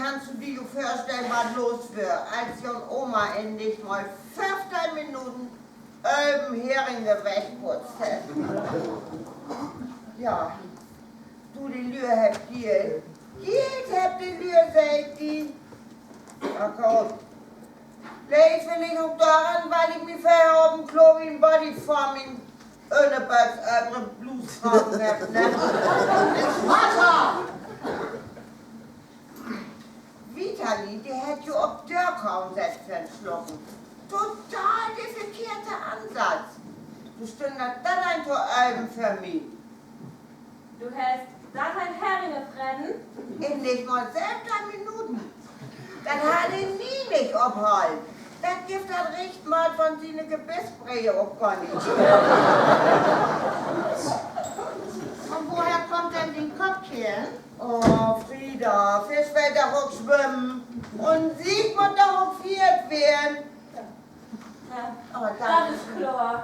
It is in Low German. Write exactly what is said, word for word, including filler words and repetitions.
Kannst du di jo vörstellen, wat los weer, as jon Oma in nich mal föffteihn Minuten ölven Heringe wegputzt hett? Ja, du, de Lüe hebbt gielt. Gielt hebbt de Lüe, sä ik di. Na goot. Leeg villicht ok doran, wiel ik mi vörher op en Klo en Body vör mien Ünnerböx övrig Bluus haut hebb, ne? Martha! Vitali, de hett jo op Dörkhauen sett, verslapen. Total de verkehrte Ansatz. Du, stünn dat denn to ölven för mi? Du hest dat en Heringe freten? In nich mal söventeihn Minuten. Dat harr de nie nich ophollen. Dat gifft dat Richtmaat von siene Gebissbree ok gor nich. Un woher kummt denn dien Koppkern? Oh, Frieda, Fisch wüllt doch ok swimmen. Un Sieg mutt doch ok fiert weern. Ja, aver dat is kloor.